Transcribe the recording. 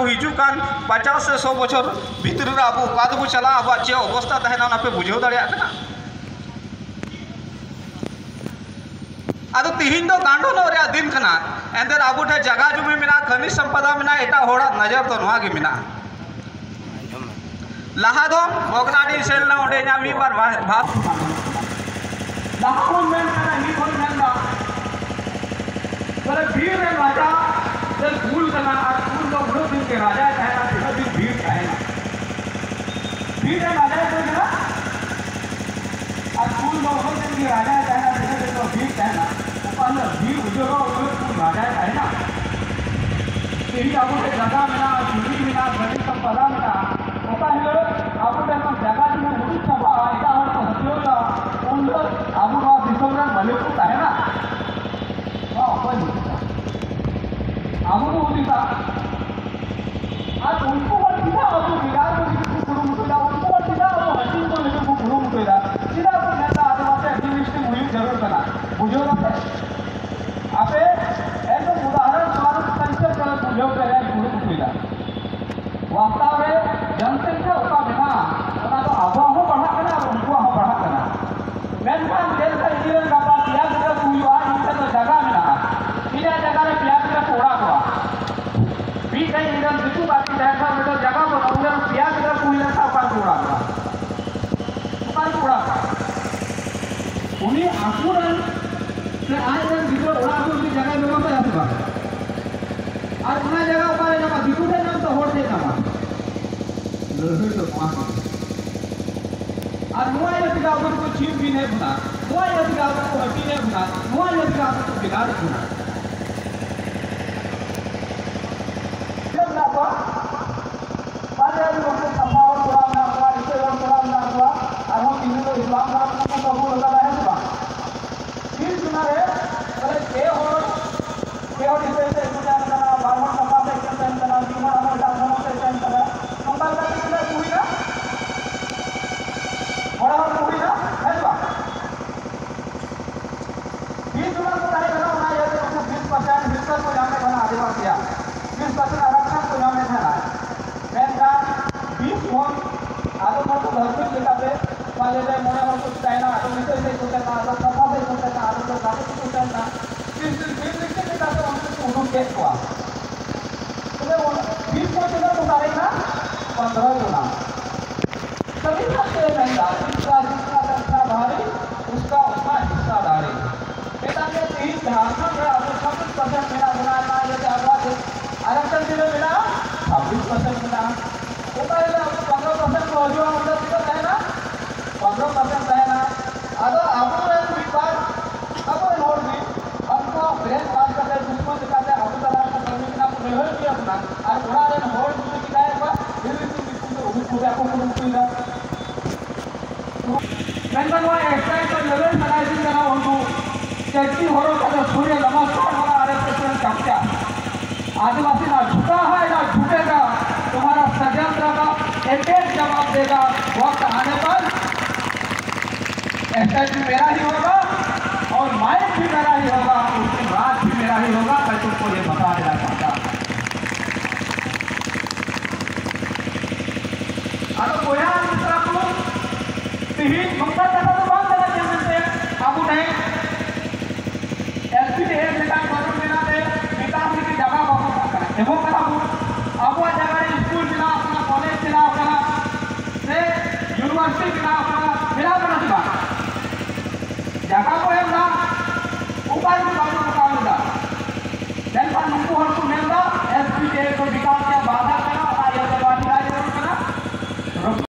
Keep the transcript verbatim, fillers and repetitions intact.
ᱦᱤᱡᱩᱜ ᱠᱟᱱ ᱯᱚᱧᱪᱟᱥ ᱥᱮ ᱥᱚ ᱵᱚᱪᱷᱚᱨ ᱵᱷᱤᱛᱨᱤ ᱨᱮ ᱟᱵᱚ ᱚᱠᱟ ᱛᱮᱵᱚ ᱪᱟᱞᱟᱜᱼᱟ, ᱟᱵᱚᱣᱟᱜ ᱪᱮᱫ ᱚᱵᱚᱥᱛᱟ ᱛᱟᱦᱮᱱᱟ, ᱚᱱᱟ ᱯᱮ ᱵᱩᱡᱷᱟᱹᱣ ᱫᱟᱲᱮᱭᱟᱜ ᱠᱟᱱᱟ? ᱟᱫᱚ ᱛᱤᱦᱤᱧ ᱫᱚ ᱜᱟᱸᱰᱚ ᱧᱚᱜ ᱨᱮᱭᱟᱜ ᱫᱤᱱ ᱠᱟᱱᱟ, ᱮᱱᱛᱮ ᱟᱵᱚ ᱴᱷᱮᱱ ᱡᱟᱭᱜᱟ ᱡᱩᱢᱤ ᱢᱮᱱᱟᱜᱼᱟ, ᱠᱷᱟᱹᱱᱤᱡ ᱥᱚᱢᱯᱚᱫᱟ ᱢᱮᱱᱟᱜᱼᱟ, ᱮᱴᱟᱜ ᱦᱚᱲᱟᱜ ᱱᱚᱡᱚᱨ ᱫᱚ ᱱᱚᱣᱟ ᱜᱮ ᱢᱮᱱᱟᱜᱼᱟ᱾ ᱞᱟᱦᱟ ᱫᱚ ᱵᱚᱜᱽᱱᱟᱰᱤ ᱥᱮᱱ ᱞᱮᱱᱟ, ᱚᱸᱰᱮ ᱤᱧᱟᱹᱜ ᱢᱤᱫ ᱵᱟᱨ ᱵᱷᱟ-, ᱵᱷᱟᱵᱽ ᱞᱟᱦᱟ ᱵᱚᱱ ᱢᱮᱱ ᱠᱟᱱᱟ, ᱱᱤᱛ ᱵᱚᱱ ᱢᱮᱱ ᱮᱫᱟ, ᱵᱚᱞᱮ ᱵᱤᱨ ᱨᱮᱱ ᱨᱟᱡᱟ ᱫᱚ ᱠᱩᱞ ᱠᱟᱱᱟ, ᱟᱨ ᱠᱩᱞ ᱫᱚ ᱩᱱᱟᱹᱜ ᱫᱤᱱ ᱜᱮ ᱨᱟᱡᱟᱭ ᱛᱟᱦᱮᱱᱟ, ᱛᱤᱱᱟᱹᱜ ᱫᱤᱱ ᱵᱤᱨ ᱛᱟᱦᱮᱱᱟ᱾ ᱵᱤᱨ ᱨᱮᱱ ᱨᱟᱡᱟᱭ ᱠᱩᱞ ᱠᱟᱱᱟ, ᱟᱨ ᱠᱩᱞ ᱫᱚ ᱩᱱᱟᱹᱜ ᱫᱤᱱ ᱜᱮ ᱨᱟᱡᱟᱭ ᱛᱟᱦᱮᱱᱟ, ᱛᱤᱱᱟᱹᱜ ᱫᱤᱱ ᱫᱚ ᱵᱤᱨ ᱛᱟᱦᱮᱱᱟ᱾ ᱚᱠᱟ ᱦᱤᱞᱳᱜ ᱵᱤᱨ ᱩᱡᱟᱹᱲᱚᱜ, ᱩᱱ ᱦᱤᱞᱳᱜ ᱠᱩᱞ ᱨᱟᱡᱟᱭ ᱛᱟᱦᱮᱱᱟ᱾ ᱛᱮᱦᱮᱧ ᱟᱵᱚ ᱴᱷᱮᱱ ᱡᱟᱭᱜᱟ ᱢᱮᱱᱟᱜᱼᱟ, ᱡᱩᱢᱤ ᱢᱮᱱᱟᱜᱼᱟ, ᱜᱟᱹᱰᱤ ᱥᱟᱢᱯᱟᱫᱟ ᱢᱮᱱᱟᱜᱼᱟ, ᱚᱠᱟ ᱦᱤᱞᱳᱜ ᱟᱵᱚ ᱴᱷᱮᱱ ᱠᱷᱚᱱ ᱡᱟᱭᱜᱟ ᱡᱩᱢᱤ ᱩᱰᱩᱠ ᱪᱟᱵᱟᱜᱼᱟ, ᱮᱴᱟᱜ ᱦᱚᱲ ᱠᱚ ᱦᱟᱹᱛᱭᱟᱹᱣ ᱮᱫᱟ, ᱩᱱ ᱦᱤᱞᱳᱜ ᱟᱵᱚ ᱱᱚᱣᱟ ᱫᱤᱥᱚᱢ ᱨᱮᱱ ᱢᱟᱹᱞᱤᱠ ᱠᱚ ᱛᱟᱦᱮᱱᱟ? ᱱᱚᱣᱟ ᱚᱠᱚᱭ ᱦᱩᱫᱤᱥᱟ? ᱟᱵᱚ ᱵᱚ ᱦᱩᱫᱤᱥᱟ᱾ ᱟᱨ ᱩᱱᱠᱩ ᱦᱚᱲ ᱪᱮᱫᱟᱜ ᱟᱵᱚ ᱵᱷᱮᱜᱟᱨ ᱠᱚ ᱞᱟᱹᱜᱤᱫ ᱠᱚ ᱠᱩᱨᱩᱢᱩᱴᱩᱭᱮᱫᱟ? ᱩᱱᱠᱩ ᱦᱚᱲ ᱪᱮᱫᱟᱜ ᱟᱵᱚ ᱦᱟᱹᱴᱤᱧ ᱠᱚ ᱞᱟᱹᱜᱤᱫ ᱠᱚ ᱠᱩᱨᱩᱢᱩᱴᱩᱭᱮᱫᱟ? ᱪᱮᱫᱟᱜ ᱠᱚ ᱢᱮᱱᱫᱟ ᱟᱹᱫᱤᱵᱟᱹᱥᱤ ᱮᱠᱴᱤᱵᱷᱤᱥᱴ ᱦᱩᱭᱩᱜ ᱡᱟᱹᱨᱩᱲ ᱠᱟᱱᱟ? ᱵᱩᱡᱷᱟᱹᱣ ᱫᱟᱯᱮ? ᱟᱯᱮ ᱮᱠᱫᱚᱢ ᱩᱫᱟᱦᱚᱨᱚᱱ ᱥᱚᱨᱩᱯ ᱥᱚᱝᱠᱷᱮᱯ ᱛᱮ ᱵᱩᱡᱷᱟᱹᱣ ᱯᱮ ᱨᱮ ᱠᱩᱨᱩᱢᱩᱴᱩᱭᱮᱫᱟ᱾ ᱵᱟᱥᱛᱟᱣ ᱨᱮ ᱡᱚᱱᱥᱚᱝᱠᱷᱟ ᱚᱠᱟ ᱢᱮᱱᱟᱜᱼᱟ, ᱚᱱᱟ ᱫᱚ ᱟᱵᱚᱣᱟᱜ ᱦᱚᱸ ᱯᱟᱲᱦᱟᱜ ᱠᱟᱱᱟ ᱟᱨ ᱩᱱᱠᱩᱣᱟᱜ ᱦᱚᱸ ᱯᱟᱲᱦᱟᱜ ᱠᱟᱱᱟ᱾ ᱢᱮᱱᱠᱷᱟᱱ ᱡᱮᱞᱮᱠᱟ ᱤᱧ ᱨᱮᱱ ᱜᱟᱯᱟ ᱯᱮᱭᱟ ᱜᱤᱫᱽᱨᱟᱹ ᱠᱚ ᱦᱩᱭᱩᱜᱼᱟ, ᱤᱧ ᱴᱷᱮᱱ ᱫᱚ ᱡᱟᱭᱜᱟ ᱢᱮᱱᱟᱜᱼᱟ, ᱤᱧᱟᱹᱜ ᱡᱟᱭᱜᱟ ᱨᱮ ᱯᱮᱭᱟ ᱜᱤᱫᱽᱨᱟᱹ ᱠᱚ ᱚᱲᱟᱜ ᱠᱚᱣᱟ᱾ ᱢᱤᱫᱴᱮᱱ ᱤᱧ ᱨᱮᱱ ᱫᱤᱠᱩ ᱜᱟᱛᱮ ᱛᱟᱦᱮᱸ ᱠᱷᱟᱱ, ᱩᱱᱤ ᱫᱚ ᱡᱟᱭᱜᱟ ᱵᱟᱹᱱᱩᱜᱼᱟ, ᱩᱱᱤ ᱨᱮᱱ ᱯᱮᱭᱟ ᱜᱤᱫᱽᱨᱟᱹ ᱠᱚ ᱦᱩᱭ ᱞᱮᱱᱠᱷᱟᱱ ᱚᱠᱟ ᱨᱮᱠᱚ ᱚᱲᱟᱜ ᱠᱚᱣᱟ? ᱚᱠᱟ ᱨᱮᱠᱚ ᱚᱲᱟᱜ ᱠᱚᱣᱟ? ᱩᱱᱤ ᱟᱠᱚ ᱨᱮᱱ ᱥᱮ ᱟᱡ ᱨᱮᱱ ᱜᱤᱫᱽᱨᱟᱹ ᱚᱲᱟᱜ ᱠᱚ ᱩᱱᱤ ᱡᱟᱭᱜᱟᱭ ᱵᱮᱵᱚᱥᱛᱷᱟᱭᱟ ᱥᱮ ᱵᱟᱝ? ᱟᱨ ᱚᱱᱟ ᱡᱟᱭᱜᱟ ᱚᱠᱟᱨᱮ ᱧᱟᱢᱟ? ᱫᱤᱠᱩ ᱴᱷᱮᱱ ᱧᱟᱢ ᱥᱮ ᱦᱚᱲ ᱴᱷᱮᱱ ᱧᱟᱢᱟ? ᱞᱟᱹᱲᱦᱟᱹᱭ ᱫᱚ ᱱᱚᱣᱟ ᱠᱟᱱᱟ᱾ ᱟᱨ ᱱᱚᱣᱟ ᱤᱭᱟᱹ ᱛᱮᱜᱮ ᱟᱵᱚ ᱫᱚᱠᱚ ᱪᱷᱤᱱ ᱵᱷᱤᱱᱮᱫ ᱵᱚᱱᱟ, ᱱᱚᱣᱟ ᱤᱭᱟᱹ ᱛᱮᱜᱮ ᱟᱵᱚ ᱠᱚ ᱦᱟᱹᱴᱤᱧᱮᱫ ᱵᱚᱱᱟ, ᱱᱚᱣᱟ ᱤᱭᱟᱹ ᱛᱮᱜᱮ ᱟᱵᱚ ᱠᱚ ᱵᱷᱮᱜᱟᱨᱮᱫ ᱵᱚᱱᱟ᱾ ᱢᱮᱱᱟᱜ ᱠᱚᱣᱟ, ᱵᱟᱨᱭᱟ ᱟᱹᱰᱤ ᱜᱚᱴᱮᱡ ᱥᱟᱯᱷᱟ ᱦᱚᱲ ᱠᱚᱲᱟ ᱢᱮᱱᱟᱜ ᱠᱚᱣᱟ, ᱤᱥᱟᱹᱭ ᱦᱚᱲ ᱠᱚᱲᱟ ᱢᱮᱱᱟᱜ ᱠᱚᱣᱟ, ᱟᱨᱦᱚᱸ ᱛᱤᱱᱟᱹᱜ ᱫᱚ ᱤᱥᱞᱟᱢ ᱫᱷᱚᱨᱚᱢ ᱠᱚ ᱠᱚᱵᱩᱞ ᱟᱠᱟᱫᱟ, ᱦᱮᱸ ᱥᱮ ᱵᱟᱝ? ᱵᱤᱨ ᱥᱤᱢᱟᱹ ᱨᱮ ᱵᱚᱞᱮ ᱯᱮ ᱦᱚᱲ, ᱯᱮ ᱦᱚᱲ ᱤᱥᱟᱹᱭ ᱥᱮᱫ ᱠᱚ ᱛᱟᱦᱮᱱ ᱠᱟᱱᱟ, ᱵᱟᱨ ᱦᱚᱲ ᱥᱟᱯᱷᱟ ᱥᱮᱫ ᱠᱚ ᱛᱟᱦᱮᱱ ᱠᱟᱱᱟ, ᱢᱤᱫ ᱦᱚᱲ ᱟᱨᱦᱚᱸ ᱮᱴᱟᱜ ᱫᱷᱚᱨᱚᱢ ᱥᱮᱫ ᱛᱟᱦᱮᱱ ᱠᱟᱱᱟ᱾ ᱱᱚᱝᱠᱟ ᱞᱮᱠᱟᱛᱮ ᱛᱤᱱᱟᱹᱜ ᱠᱚ ᱦᱩᱭᱱᱟ? ᱢᱚᱬᱮ ᱦᱚᱲ ᱠᱚ ᱦᱩᱭᱱᱟ, ᱦᱮᱸ ᱥᱮ ᱵᱟᱝ? ᱵᱤᱨ ᱥᱤᱢᱟᱹ ᱠᱚ ᱛᱟᱦᱮᱸ ᱠᱟᱱᱟ, ᱚᱱᱟ ᱤᱭᱟᱹᱛᱮ ᱩᱱᱠᱩ ᱵᱤᱥ ᱯᱟᱨᱥᱮᱱᱴ ᱦᱤᱥᱟᱹ ᱠᱚ ᱧᱟᱢᱮᱫ ᱠᱟᱱᱟ ᱟᱹᱫᱤᱵᱟᱹᱥᱤᱭᱟᱜ, ᱵᱤᱥ ᱯᱟᱨᱥᱮᱱᱴ ᱟᱨᱟᱠᱥᱚᱱ ᱠᱚ ᱧᱟᱢᱮᱫ ᱠᱟᱱᱟ᱾ ᱟᱞᱮ ᱨᱮ ᱢᱚᱬᱮ ᱦᱚᱲ ᱠᱚ ᱪᱤᱠᱟᱹᱭᱮᱱᱟ, ᱟᱫᱚ ᱱᱤᱛᱚᱜ ᱪᱮᱫ ᱠᱚ ᱛᱟᱦᱮᱱᱟ, ᱟᱫᱚ ᱥᱟᱯᱷᱟ ᱥᱮᱫ ᱠᱚ ᱛᱟᱦᱮᱱᱟ, ᱟᱫᱚ ᱜᱟᱛᱮ ᱠᱚ ᱛᱟᱦᱮᱱᱟ, ᱵᱤᱨ ᱵᱤᱨ ᱵᱤᱨ ᱞᱮᱠᱟᱛᱮ ᱩᱱᱠᱩ ᱠᱚ ᱩᱰᱩᱠ ᱠᱮᱫ ᱠᱚᱣᱟ᱾ ᱛᱚᱵᱮ ᱚᱱᱟ ᱵᱤᱨ ᱠᱚ ᱛᱤᱱᱟᱹᱜ ᱠᱚ ᱥᱟᱨᱮᱡ ᱮᱱᱟ? ᱯᱚᱱᱫᱽᱨᱚ ᱡᱚᱱᱟ᱾ ᱛᱚᱵᱮ ᱠᱷᱟᱱ ᱪᱮᱫ ᱮ ᱢᱮᱱᱫᱟ, ᱡᱤᱥᱠᱟ ᱡᱤᱥᱠᱟ ᱫᱟᱠᱷᱟ ᱵᱷᱟᱨᱤ, ᱩᱥᱠᱟ ᱩᱥᱠᱟ ᱦᱤᱥᱥᱟ ᱫᱟᱨᱤ᱾ ᱢᱮᱛᱟᱜ ᱢᱮ, ᱛᱮᱦᱮᱧ ᱡᱷᱟᱲᱠᱷᱚᱸᱰ ᱨᱮ ᱟᱵᱚ ᱪᱷᱟᱵᱵᱤᱥ ᱯᱟᱨᱥᱮᱱᱴ ᱢᱮᱱᱟᱜ ᱵᱚᱱᱟ, ᱚᱱᱟ ᱤᱭᱟᱹᱛᱮ ᱟᱵᱚᱣᱟᱜ ᱫᱮᱥ ᱟᱨᱟᱠᱥᱚᱱ ᱛᱤᱱᱟᱹᱜ ᱢᱮᱱᱟᱜᱼᱟ? ᱪᱷᱟᱵᱵᱤᱥ ᱯᱟᱨᱥᱮᱱᱴ ᱢᱮᱱᱟᱜᱼᱟ᱾ ᱚᱠᱟ ᱦᱤᱞᱳᱜ ᱟᱵᱚ ᱯᱚᱱᱨᱚ ᱯᱟᱨᱥᱮᱱᱴ ᱠᱚ ᱦᱤᱡᱩᱜᱼᱟ, ᱚᱸᱰᱮ ᱛᱤᱱᱟᱹᱜ ᱛᱟᱦᱮᱱᱟ? ᱯᱚᱱᱨᱚ ᱯᱟᱨᱥᱮᱱᱴ ᱛᱟᱦᱮᱱᱟ᱾ ᱟᱫᱚ ᱟᱵᱚᱨᱮᱱ ᱢᱤᱫ ᱵᱟᱨ, ᱟᱵᱚᱨᱮᱱ ᱦᱚᱲ ᱜᱮ ᱩᱱᱠᱩ ᱵᱨᱮᱱ ᱣᱟᱥ ᱠᱟᱛᱮ, ᱫᱩᱥᱢᱚᱱ ᱞᱮᱠᱟᱛᱮ ᱟᱵᱚ ᱛᱟᱞᱟ ᱨᱮᱠᱚ ᱠᱟᱹᱢᱤ ᱠᱟᱱᱟ, ᱠᱚ ᱞᱟᱹᱲᱦᱟᱹᱭ ᱜᱮᱭᱟ ᱵᱚᱱᱟ᱾ ᱟᱨ ᱚᱲᱟᱜ ᱨᱮᱱ ᱦᱚᱲ ᱡᱩᱫᱤ ᱪᱮᱠᱟᱭᱮᱫ ᱠᱚᱣᱟ, ᱦᱤᱨᱤ ᱠᱚ ᱫᱤᱠᱩ ᱫᱚ ᱩᱱᱠᱩ ᱠᱚᱜᱮ ᱟᱠᱚ ᱠᱚ ᱨᱩᱠᱩᱭᱮᱫᱟ᱾ ᱢᱮᱱᱠᱷᱟᱱ ᱱᱚᱣᱟ ᱮᱠᱥᱟᱨᱥᱟᱭᱤᱡᱽ ᱫᱚ ᱞᱟᱹᱞᱟᱹᱭ ᱥᱟᱱᱟᱭᱮᱫᱤᱧ ᱠᱟᱱᱟ, ᱩᱱᱠᱩ ᱪᱟᱹᱴᱠᱤ ᱦᱚᱨᱚᱜ ᱠᱟᱛᱮ ᱥᱩᱨᱭᱚ ᱱᱚᱢᱚᱥᱠᱟᱨ ᱦᱚᱨᱟ ᱟᱨ ᱮᱠᱥᱟᱨᱥᱟᱭᱤᱡᱽ ᱠᱟᱪᱟ। आदिवासी ना झुका है ना झुकेगा, तुम्हारा षड्यंत्र का एक एक जवाब देगा वक्त आने पर। एस्टेट भी मेरा ही होगा और माइक भी मेरा ही होगा, उस दिन रात भी मेरा ही होगा, मैं तुमको ये बता देना चाहता हूँ। ᱟᱫᱚ ᱵᱚᱭᱦᱟ ᱟᱨ ᱢᱤᱥᱨᱟ ᱠᱚ, ᱛᱤᱦᱤᱧ ᱱᱚᱝᱠᱟ ᱠᱟᱛᱷᱟ ᱫᱚ ᱵᱟᱝ ᱠᱟᱱᱟ ᱡᱮ ᱢᱮᱱᱛᱮ ᱟᱵᱚ ᱴᱷᱮᱱ ᱮᱞ ᱯᱤ ᱮᱢ ᱞᱮᱠᱟᱱ ᱠᱟᱹᱱᱩᱱ ᱢᱮᱱᱟᱜ ᱛᱮ ᱱᱮᱛᱟᱨ ᱦᱚᱸ ᱡᱩᱫᱤ ᱡᱟᱭᱜᱟ ᱵᱟᱵᱚᱱ ᱮᱢᱚᱜ ᱠᱟᱱᱟ, ᱮᱢᱚᱜ ᱠᱟᱱᱟ ᱵᱚᱱ᱾ ᱟᱵᱚᱣᱟᱜ ᱡᱟᱭᱜᱟ ᱨᱮ ᱥᱠᱩᱞ ᱵᱮᱱᱟᱣ ᱠᱟᱱᱟ, ᱠᱚᱞᱮᱡᱽ ᱵᱮᱱᱟᱣ ᱠᱟᱱᱟ, ᱥᱮ ᱤᱭᱩᱱᱤᱵᱷᱟᱨᱥᱤᱴᱤ ᱵᱮᱱᱟᱣ ᱠᱟᱱᱟ, ᱵᱮᱱᱟᱣ ᱠᱟᱱᱟ ᱥᱮ ᱵᱟᱝ? ᱡᱟᱭᱜᱟ ᱠᱚ